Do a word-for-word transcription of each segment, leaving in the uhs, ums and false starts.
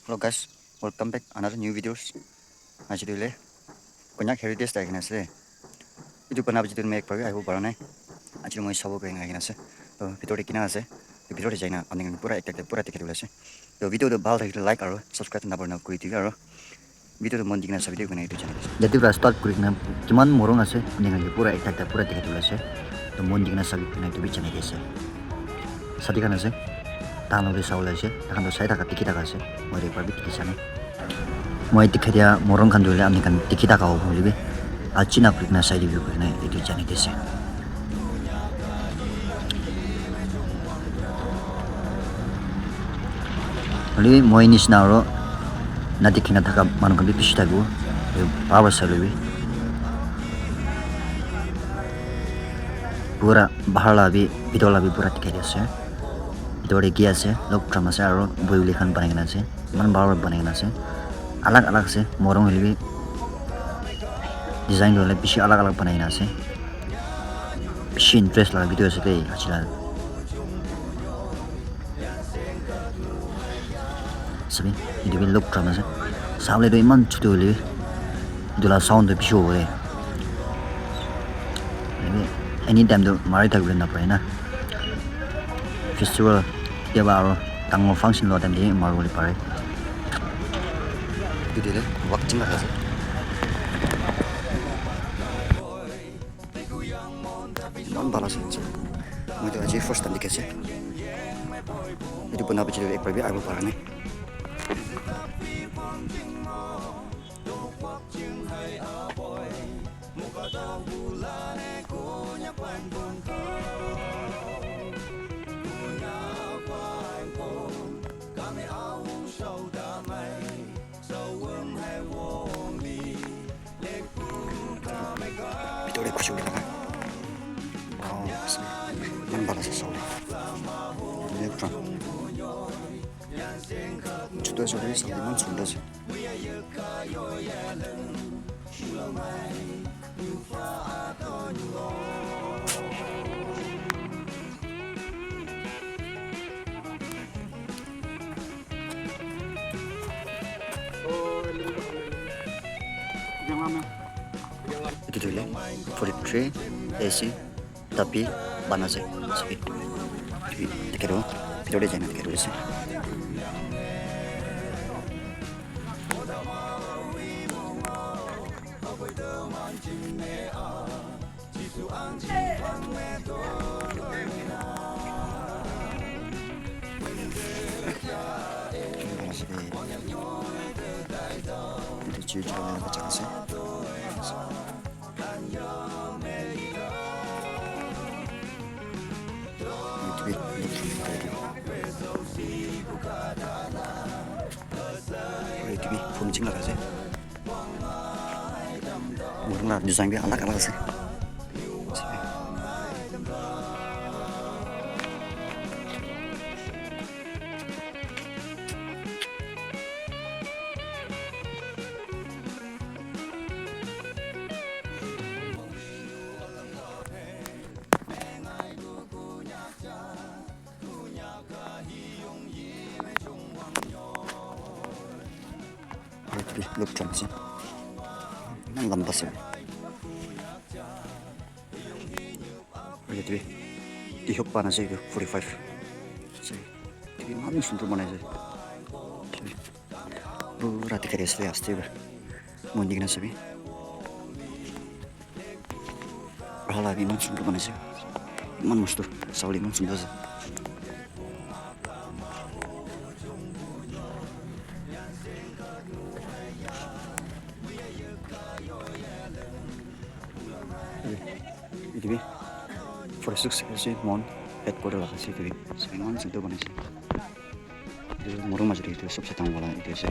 Hello guys, welcome back another new videos. Aji tu le Konyak Heritage ta kena ase. Itu bana baji tu me ek pagi ahibo para nai. Aji moi sabo kena kena ase. To bitor de kina ase. To bitor de jaina aning pura ek tak pura tiket ase. To video to bhal thakile like aro subscribe na bana kuri dibi aro video to mon dikena sabi de kena itu channel. Jadi pra start kuri kena kiman morung ase aning pura ek tak pura tiket ase. To mon dikena sabi kena itu bi channel ase. Sadi khan ase. Tahan loge sawole ase. Tahan to sai thaka dikhi thaka ase. Moi de ekbar bi dikhi sa nai. Moi dikhi dia morung khan tu hoile ami khan dikhi thaka hobo hoile bi. Achina kuri kena sai dibi kuri kena etu jani dise. Hoile bi moi nishina aro na dikhi na thaka manu khan bi bishi thakibo. Bhal para sai le bi. Pura bahar la bi, bitor la bi pura dikhai di ase. Bitor te ki ase? Log drum ase aro buibole khan banai kena ase. Eman bhal para banai kena ase. Alag alag ase. Morung hoile bi design tu hoile bishi alag alag banai kena ase. Bishi interest laga video ase de, aji la. Sabi, etu bi log drum ase. Sabole tu eman chutu hoile bi, etu la sound tu bishi hobo de. Anytime tu mari thakibole napare na. Festival ketiaba aro dangor function lua time te mari bole pare. Etu tu hoile wakching laga ase. Eman bhal ase. Moi tu aji first time dikhi ase. Etu bana piche te ekbar bi ahibo para nai. Bitor te khushi hoi thaka. Wow, ase. Eman bhal ase sabole. Electron. Chutu ase hoile bi sabole eman sundor ase. Etu tu hoile forty three A C tapi bana ase. Sabi. Etu bitor te jai na dikhi ase. Etu bi phumjing laga ase. Morung la design bi alag alag ase. Aru etu bi log drum ase. Eman lamba ase. Aru etu bi tihok pan ase etu forty five. Ase. Etu bi eman sundor banai ase. Pura dikhi ase aste para. Moi nikina sabi. Bhal lage eman sundor banai ase. Eman mosto sabole eman sundor ase. Etu bi forty six ase mon headquarter laga ase etu bi. Eman sundor banai ase. Etu moro majo te etu sobse dangor wala etu ase.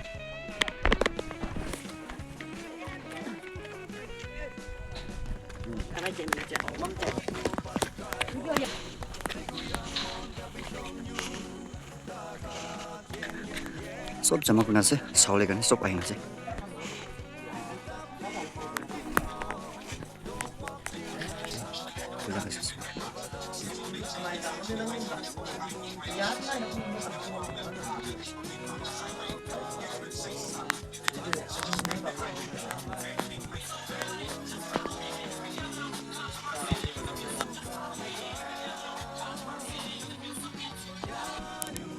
Sob jama kurina ase, sabole karne sob ahina ase.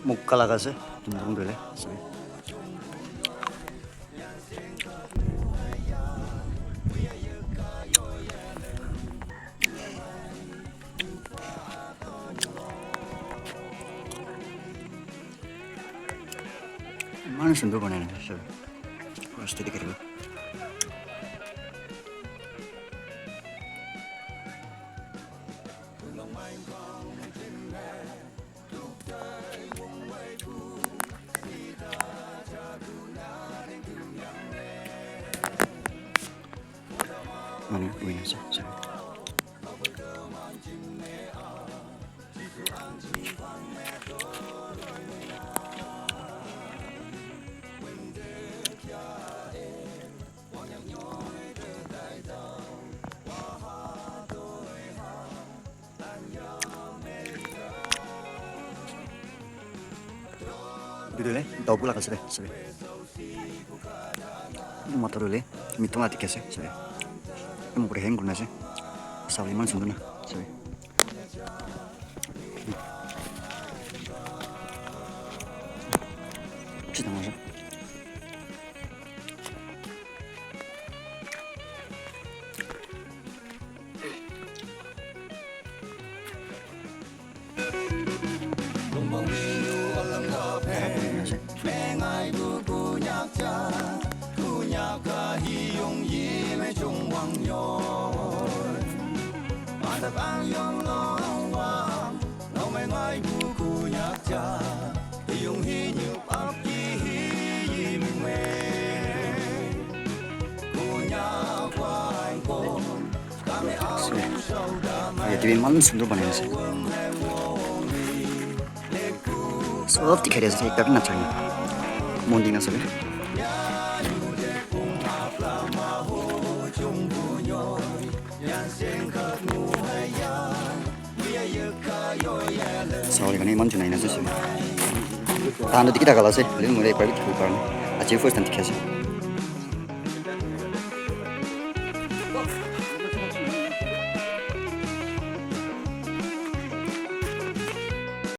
Mukka laga ase, tumdum dole ase. Eman sundur banai na ase. Pura steady karibo. Mane, uina ase, sorry. Etu tu le, daw bula ase de, sabi. Etu mata tu le, mitung la dikhi ase, sabi. Etu mokori hang kurina ase. Sabole eman sundur na, sabi. Bishi dangor ase. Yate bi eman sundur banai ase. Sob dikhai di ase, ekta bi nachai na. Mon dina sabi. Sabole karne eman jun ahina ase sabi. Tahan toh dikhi thaka la ase, hoilebi moi toh ekbaar bi dikhibo para nai. Aji first time dikhi ase.